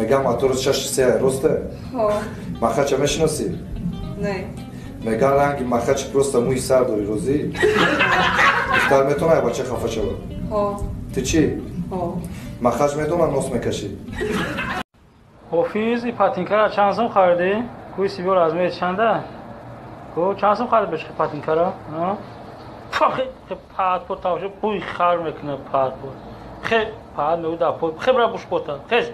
Мегам моторот 6-3 росте? Ҳо. Махача мешиносӣ? Не. Меган ранги махачи просто мӯи сар дорӣ, розӣ? Духтар метавона як бача хафа шавад? Ҳо. Ту чӣ? Ҳо. Махач медонад нос мекашӣ? Ҳофиз, и патинкара чанд сум харидӣ? Кӯи сибиёр аз меи чанда? Ку чанд сум харид беши патинкара? Пат пот тавша бӯи хар мекунад пат пот. Хе пат меуда пот. Хе бра буш пота. Хез.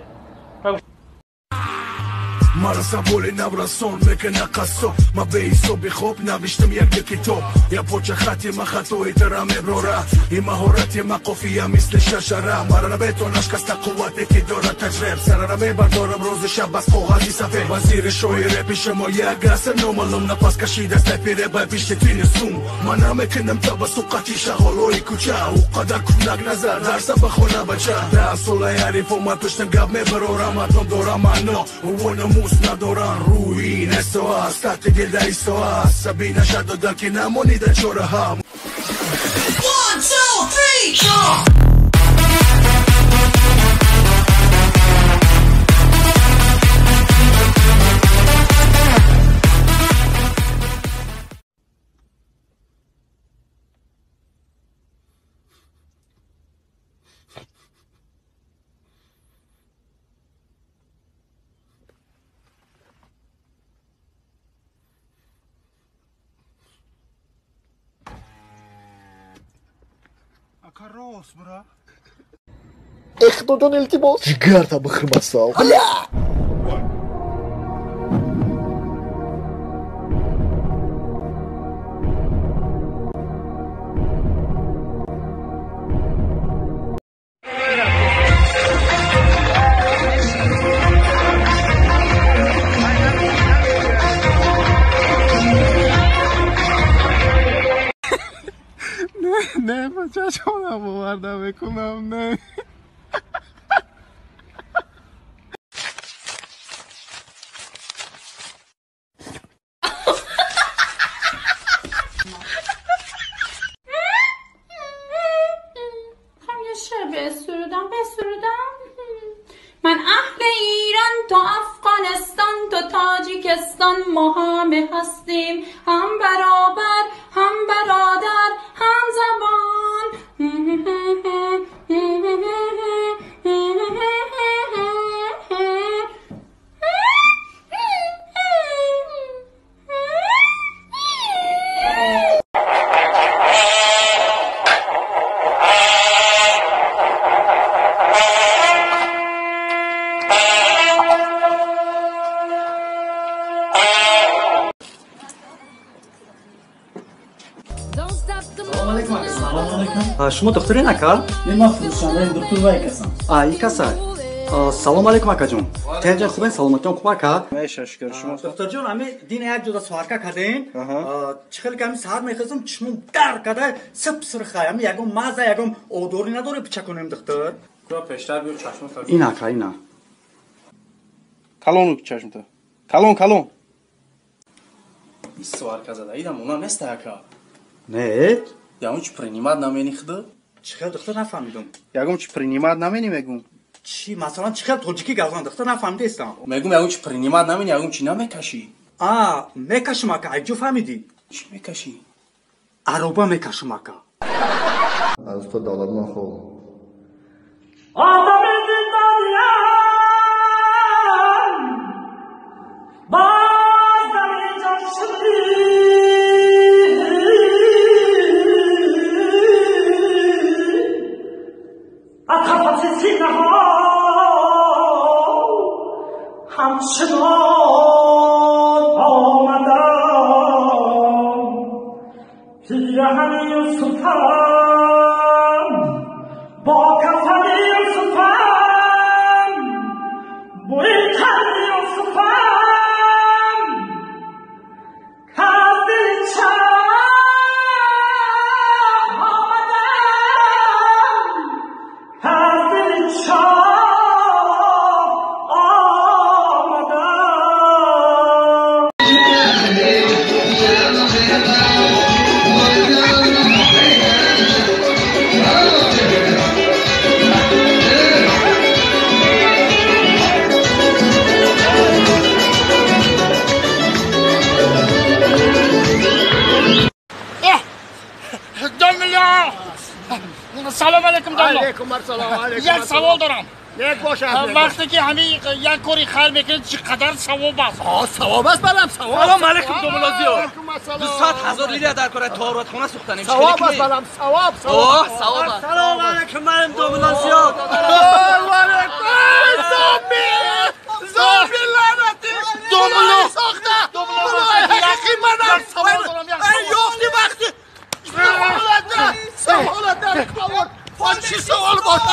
Мара саволи наврасон мекана қассоб, ма беҳисоби хоб навиштам як китоб. Я поча хати ма хатои тара меброра, и маҳорати ма қофия мисли шашара. Мара наметонаш каста қуввате ки дорад таҷриб, сарара мебардорам рӯзи шаб аз коғази сафед. Вазири шоҳи репи шумо як аср номаълум, нафас кашида снайпери ба пишти тини сум. Ман намекунам табассум қати шағолои кӯча, ӯ қадар кунак назар дарса ба хона бача. Даҳ солаи ҳарифо ман пуштам гап мебарорам, атом дорам маъно ӯ надоран рӯи несоа, стати дил дар исоа, сабина шадода ки намонида чораҳа. 1, 2, 3, 4. Эхтоҷон, илтимос, ҷигарта бихӯрмасал. Не, бачашонам бовар намекунам, не. من اهل ایران تو افغانستان تو تاجیکستان، ما همه هستیم هم برابر هم برادر هم زبان. Шумо духтурин, ака? Не, ман фурӯшандаи духтур вай касам. А, и каса. Салом алейкум, акаҷон. Тенҷан хубен, саломатиён хуб, ака? Шукр, шумо? Духтурҷон, ами дин як ҷода суҳарка кардем. Чӣ хеле ки ами саҳар мехезам, чишмон дар када сип сирхай. Ами ягон маза, ягон одорӣ надоре пича кунем, духтур? Кура пештар биё чашмата. Ин ака, ина. Калон чашмата. Калон, калон. Суҳарка зада. Идам она нест, ака. Не? Ягон чи принимат намени худа? Чӣ хел, духтур, нафаҳмидум. Ягон чи принимат намени, мегум. Чӣ, масалан, чӣ хел тоҷикӣ гап зан, духтур, нафаҳмидаистам. Мегум, ягон чи принимат намени, ягон чи намекашӣ. А, мекашам, ака, айҷо фаҳмидӣ? Чӣ мекашӣ? Ароба мекашам, ака. Аз устод Давлатман хоб. Одами зиндониям, боз дар инҷо шудӣ. همچنان آمدم پیرهن یوسفم با کفن یوسفم بریتن یوسفم که از دل چاه آمدم که از دل چاه آمدم. алейкум домла. Алейкум ассалом, алейкум. Як савол дорам. Нек бошад. Вақте ки ҳамин як кори хайр мекунед, чӣ қадар савоб аст? А, савоб аст балам, савоб. Салом алейкум домла зиёд. 200,000 лира дар кора таҳоратхона сохтанем. Савоб аст балам, савоб, савоб. Оҳ, савоб аст. Салом алейкум марим домла зиёд. Ва алейкум. Зомби! Зомби лаънатӣ! Домла сохта! Домла ҳақиқӣ манам савол дорам, як савол. Ёфти вақти саволат дар кор. Чӣ савол бошад?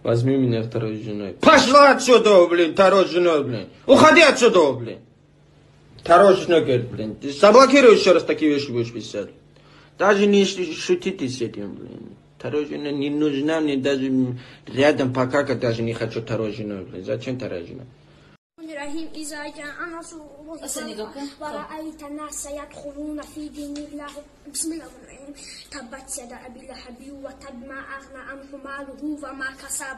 Возьми меня второй женой. Пошла отсюда, блин, второй женой, блин. Уходи отсюда, блин. Второй женой, говорит, блин. Ты заблокируй еще раз такие вещи будешь писать. Даже не шутите с этим, блин. Второй жена не нужна мне даже рядом покакать даже не хочу второй женой, блин. Зачем вторая жена? ورأيت الناس يدخلون في دين الله بسم الله الرحمن الرحيم تبت يدا أبي لهب وتب ما أغنى عنه ماله وما كسب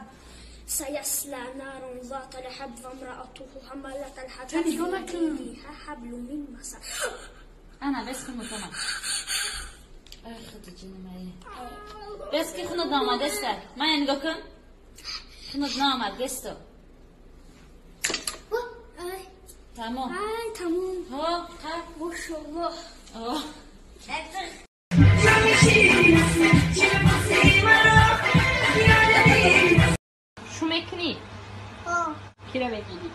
سيصلى نارا ذات لهب وامرأته حمالة الحطب في جيدها حبل من مسد. أنا بس خونه بس که خونه داماد است. من نگاه کن خونه داماد است. تمام. آی تمام. ها ها ماشاءالله. آه. شو میکنی؟ کی رو میگیری؟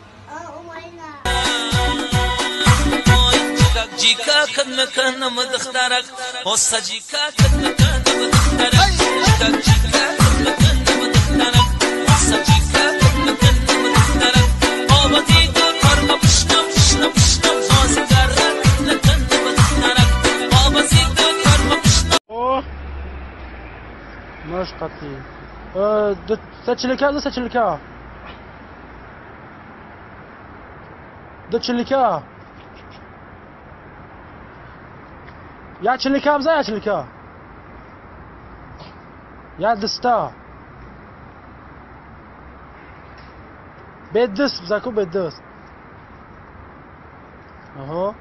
Мошқати. Сачилика, ду сачилика. Ду чилика. Я чилика бза, я чилика. Я дста. Беддис, бзаку беддис. Ага.